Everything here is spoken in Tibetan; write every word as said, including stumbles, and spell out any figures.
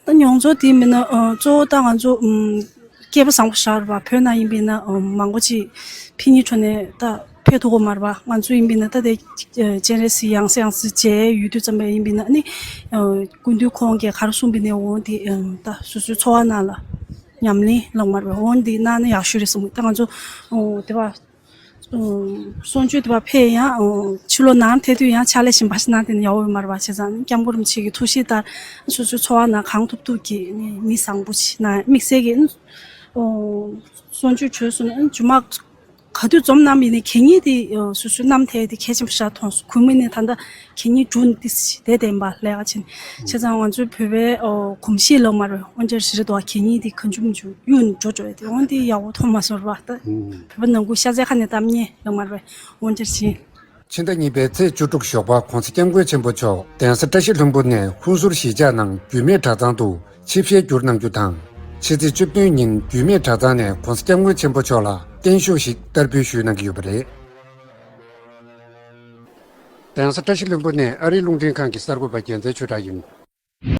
ད་མྱོང་ཚོར་དེ་མིན་ན་ཨ་གཙོ་བོ་ད་ང་ཚོ་ཨམ་སྐལ་པ་བཟང་པོ་ཞིག་རེད་པ། བོད་ནང་ཡིན་པས་ན་ཨམ་མང་པོ་ཅིག་ཕྱི་ཉིན་འགྲོ་ནས་ད་ཕེབས་ཐུབ་ཀྱི་མ་རེད་པ། ང་ཚོ་ཡིན་པས་ན་ད་དེ་ཨ་སྤྱན་རས་གཟིགས་ཡང་སེ་ཡང་སེ་མཇལ་ཡོད་དུས་ཙམ་པ་ཡིན་པས་ན་ཨ་ནི་ཨ་སྐུ་མདུན་ཁོང་གིས་ག་རེ་གསུངས་པ་ཡིན་ནའི་འོ་དེ་ཨམ་ད་སོ་སོའི་འཚོ་བ་ནང་ལ་ཉམས་ལེན་ལབ་མ་རེད་པ། འོ་དེ་གནང་ན་ཡག་ཤོས་རེད་བསམ་གི། ད་ང་ཚོ་ཨ་དེ་བ་གསུང་ཆོས་དེ་བ་ཕེབས་ཡང་ཕྱི་ལོགས་ནང་ཐལ་དུས་ཡང་ཕྱག་ལས་གཞན་པ་ཞིག་གནང་བསྡད་ན་ཡག་པོ་ཡོད་མ་རེད་པ། བྱས་ཙང་སྐྱབས་མགོན་རིན་པོ་ཆེ་གི་ཐུགས་བཞེད་ལྟར་སོ་སོའི་འཚོ་བ་ནང་གང་ཐུབ་ཐུབ་ཀྱིས་མི་བཟང་པོ་ཞིག་ན་དམིགས་བསལ་གྱི་གསུང་ཆོས་བྱོས་སོང་ན་རྗེས་མ་ག་དུས་འཛོམས་གནང་བ་ཡིན་ནའི་གད་སྙིགས་དེ་སོ་སོའི་རྣམ་ཐར་དེ་གལ་ཆེན་པོ་ཞིག་མཐོང་སོང་། གུས་མོ་ནས་ད་ལྟ་གད་སྙིགས་འབྲུ་ནི་ཏི་སི་དེ་བསྟན་པ་ལས་ཀ་ཆེན། བྱས་ཙང་ང་ཚོའི་བོད་པའི་ཨོ་གོམས་གཤིས་ལོ་མ་རེད། འོན་ཀྱང་ཞི་རི་དོ་གད་སྙིགས་དེ་གང་བྱུང་མི་བྱུང་གཡུག་ནས་འགྲོ་འགྲོ་ཡ་དེ་འོན་ཏེ་ཡག་པོ་མཐོང་མ་སོང་བ་ད། ཨུམ། བོད་པ་ནང་ཁུལ་ཤ་ཚའི་ཁ་ནས་གཏམ་ཉེ་ལོ་མ་རེད། འོན་ཀྱང་ཞི། ཕྱི་ཟླ་གཉིས་པའི་ཚེས་བཅུ་དྲུག་ཞོགས་པ་༸གོང་ས་༸སྐྱབས་མགོན་ཆེན་པོ་མཆོག་གདན་ས་བཀྲ་ཤིས་ལྷུན་པོ་ནས་ཧུན་སུར་གཞིས་ཆགས་ནང་རྒྱུད་སྨད་གྲྭ་ཚང་དུ་ཆིབས་ཞལ་བསྒྱུར་གནང་རྒྱུ་དང་། ཕྱི་ཚེས་བཅུ་བདུན་ཉིན་རྒྱུད་སྨད་གྲྭ་ཚང་ནས་༸གོང་ས་༸སྐྱབས་མགོན་ཆེན་པོ་མཆོག་ལ་བརྟན་བཞུགས་ཤིག་བསྟར་འབུལ་ཞུས་གནང་གི་ཡོད་པ་རེད། གདན་ས་བཀྲ་ཤིས་ལྷུན་པོ་ནས་ཨ་རིའི་རླུང་འཕྲིན་ཁང་གི་གསར་འགོད་པ་རྒྱལ་མཚན་ཆོས་གྲགས་ཡིན།